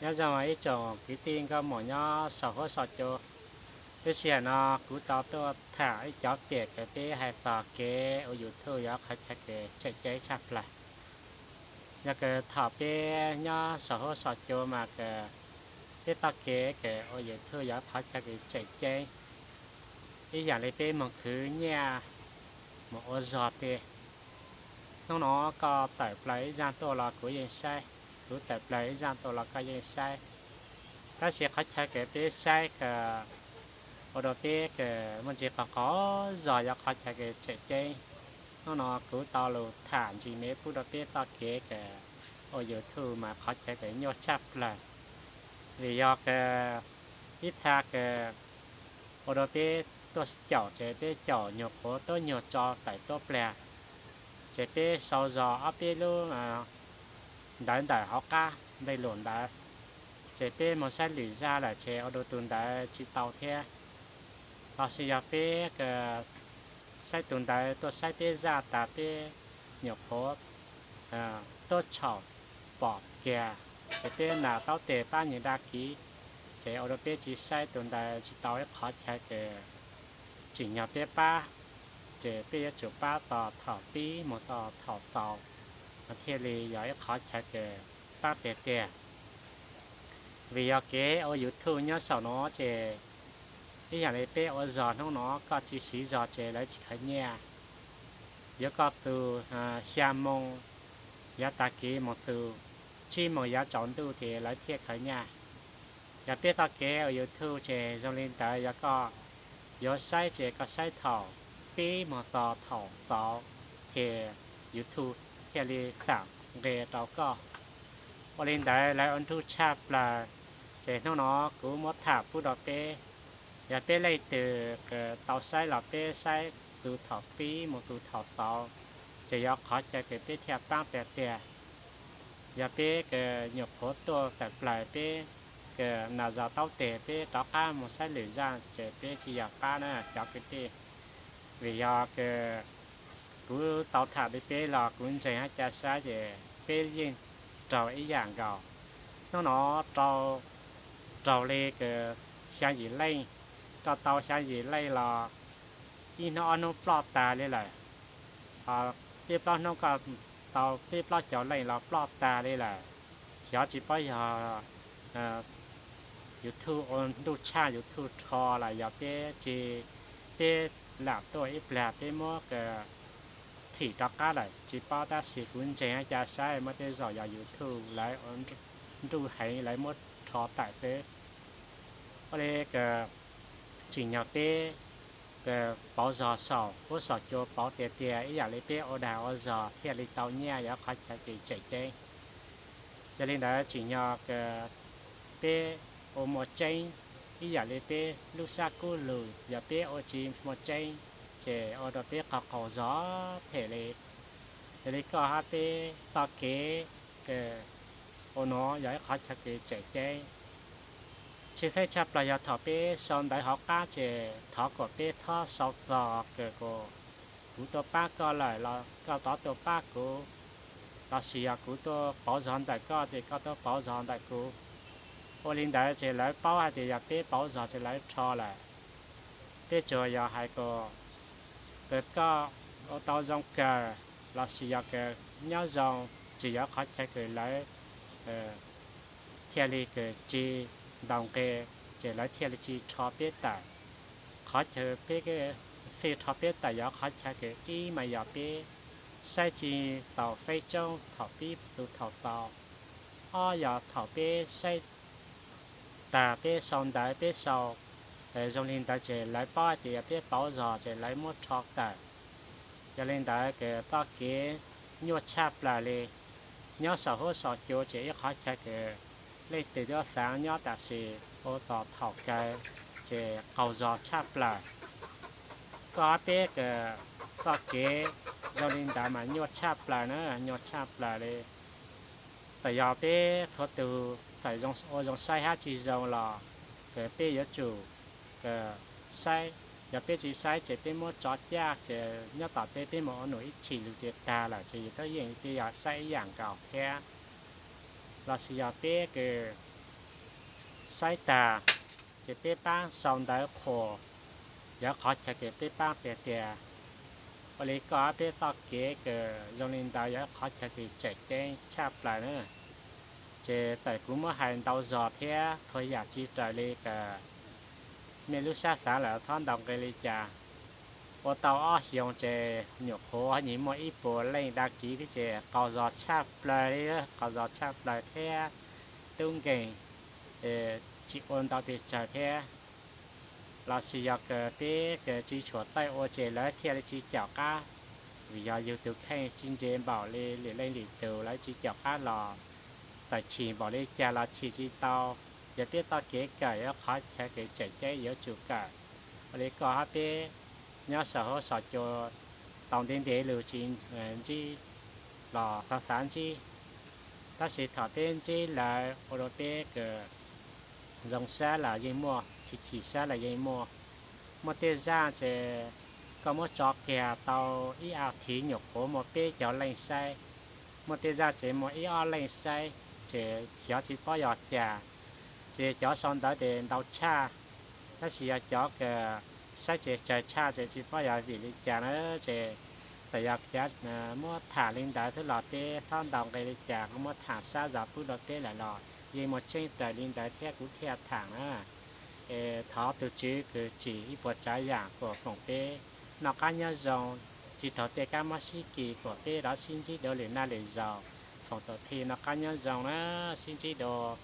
Nyob zoo ib tsoom kwv tij nkauj muam nyob saum huab saum cua. Lub sij hawm no kuv tau tuaj tham ib cov pem kws peb hais txog kev ua YouTube yog qhov chaw kws tseem ceeb tshaj plaws. Yog kws thaum peb nyob saum huab saum cua mas kws peb txoj kev kws ua YouTube yog qhov chaw kws tseem ceeb, ib yam li peb moog khwv nyiaj, moog ua zog tiag. Hnub no koj tawm plaws ib zaaj tuaj los kuv yeej saib, kuv tawm plaws ib zaaj tuaj los koj yeej saib. Tab sis qhov chaw kws peb saib kws ua rau peb kws muaj ntsis qaug qaug zog yog qhov chaw kws tseem ceeb. Hnub no kuv tau lug tham ntsis me pub rau peb txoj kev kws ua YouTube mas qhov chaw kws nyuaj tshaj plaws. Vim yog kws ib txha kws ua rau peb tuaj caum ces peb caum nyuag qhuav tuab nyuag tso tawm tuab plag, ces peb sau zog ob peb lub ntawv ntawm hauv qab npe lus ntawd, ces peb moog saib lwm zaj lawm ces ua rau tus ntawd tsis tau thiab. Los sis yog peb saib tus ntawd tuaj saib peb zaj tas peb nyuam qhuav tuab txhaum pom kiag, ces peb nam taub tes pab nws dag kiv, ces ua rau peb tsis saib tus ntawd tsis tau ib qhov chaw kws tsim nyog peb pab, ces peb yuav tsum pab tos thaum pib mus tos thaum xaus, thiaj li yog ib qhov chaw kws pab tiag tiag. Vim yog kev ua YouTube nyob saum no ces ib yam li peb ua zog hnub no koj tsis siv zog ces lawv tsis khaws nyiaj. Yuav koj tus xya moo yav tag kis moog tus tsib moos yav tsaus ntuj ces lawv thiaj khaws nyiaj. Yog peb txoj kev ua YouTube ces zoo li ntawd, yog koj yuav saib ces koj saib thaum pib moog tos thaum xaus, ces YouTube thiaj li xam nqe rau koj. Ua li ntawd lawv ua nruj tshaj plaws, ces hnub no kuv muab tham pub rau peb. Yog peb leej twg tau saib los peb saib tus thaum pib mus tus thaum xaus, ces yog qhov chaw kws peb thiaj paab tiag tiag. Yog peb kws nyuam qhuav tuaj tawm plaws peb kws nam zog taub tes peb rov qab mus saib lwm zaj ces peb tsis yog qab na cov kwv tij. Vim yog kws kuv tau tham li peb los kuv ntseeg hab ca saib ces peb yeej raug ib yam nkaus. Hnub no rau, raug li kws xyaa yim leej, koj tau xyaa yim leej los ib hnub ob hnub ploj tag li lawm. Peb plaub hnub koj tau peb plaub caug leej los ploj tag li lawm. Xyov tsis paub yog YouTube ua nruj tshaj YouTube rho los yog peb tsis, peb lam tuaj ib plag peb muab thim rov qab lawm tsis paub, tab sis kuv ntseeg hab ca saib muaj tej zaum yog YouTube lawv ua nruj heev lawv muab rho tawm xwb. Ua li kws tsim nyog peb pauv zog saum huab saum cua pauv tiag tiag ib yam li peb ua dag ua zog thiaj li tau nyiaj yog qhov chaw kws tseem ceeb. Yog li ntawd tsim nyog kws peb ua muaj tseeb ib yam li peb lub sab kub lug, yog peb ua tsis muaj tseeb ces ua rau peb qaug qaug zog them li. Yog li koj hab peb txoj kev ua no yog ib qhov chaw kws tseem ceeb. Tshwj xeeb tshaj plaws yog thaum peb sau ntawv hauv qab ces thov kom peb txhob sau txog kws kuv tuaj pab koj lawm los koj txhob tuaj pab kuv, los sis yog kuv tuaj pauv zog ntawm koj ces koj tuaj pauv zog ntawm kuv. Ua li ntawd ces lawv paub hais tias yog peb pauv zog ces lawv rho lawm. Peb tsuas yog hais kom kws koj ua tau zoo kawg los sis yog kws nyob zoo, tsis yog qhov chaw kws lawv thiaj li kws tsis ntaus nqe, ces lawv thiaj li tsis rho peb tawm. Qhov chaw peb fij rho peb tawm yog qhov chaw kws ib mas yog peb saib tsis taus feeb tsoob thaum pib tus thaum xaus, ob yog thaum peb saib tag peb sau ntawv peb sau zoo li ntawd ces lawv paub hais tias yog peb pauv zog ces lawv muab rho tawm. Yog li ntawd kws txoj kev nyuaj tshaj plaws li, nyob saum huab saum cua ces ib qhov chaw kws leej twg tuaj xaav nyob tam sim ua tos thaum kawg ces qaug zog tshaj plaws. Koj hab peb kws txoj kev zoo li ntawd mas nyuaj tshaj plaws na, nyuaj tshaj plaws li. Txawm yog peb txhua tug txawm ua zoo saib hab tsis zoo los kws peb yuav tsum saib. Yog peb tsis saib ces peb muab tso caj ces nyob tom tej peb mus ua num ib chim lug ces tag lawm ces yus tab yeej peb yog saib ib yam nkaus thiab. Los sis yog peb kws Saib tag, ces peb paab sau ntawv qhuas, yog qhov chaw kws peb paab piav tias, ua li koj peb txoj kev kws zoo li ntawd yog qhov chaw kws tseem ceeb tshaj plaws na. Ces tawm kuv muab hais ntau zog thiab txhua yam tsis raws li kws mej lub sab xaav lawm txhob ntaus nqi li cas. Ua tau ob xyoos ces nyuam qhuav nyag muaj ib puas leej dag kiv thiab ces qaug zog tshaj plaws li, qaug zog tshaj plaws thiab tub nkeeg tsis ua ntau pes tsawg thiab. Lossis yog kws peb kws tsis tshuam txawj ua ces lawv thiaj li tsis caum qab, vim yog yug tus kheej tsis ntse npaum li lwm leej lwm tus, lawv tsis caum qab los tawm chim npaum li cas los chim tsis tau. Yog peb txoj kev kawm yog qhov chaw kws tseem ceeb yuav tsum kawm. Ua li koj hab peb nyob saum huab saum cua tau ntev ntev lug tsis ntsib los xav xav ntsib, tab sis thaum peb ntsib lawv ua rau peb kws zoo sab los yeej muaj, chim chim sab los yeej muaj. Muaj tej zaj ces koj muab tso kiag tau ib as thiv nyuam qhuav muaj peb caug leej saib, muaj tej zaj ces muaj ib ob leej saib, ces xyov tsis paub yog cas. Ces cov sau ntawv ces ntau tshaj, tab sis yog cov kws saib ces tsawg tshaj ces tsis paub yog vim li cas na. Ces txawm yog muab tham li ntawd xwb los peb txhob ntaus nqi li cas, kuv muab tham sab zog pub rau peb lawm los yeej muaj tseeb raws li ntawd thiab kuv thiaj tham na. Es thov tus Tswv kws tsim ib puas tsav yam kuas foom peb noj qab nyob zoo, tsis raug tej kab mob sib kis, kuas peb rov sib ntsib dua lwm naj lwm zaus, foom tuam thi noj qab nyob zoo na, sib ntsib dua.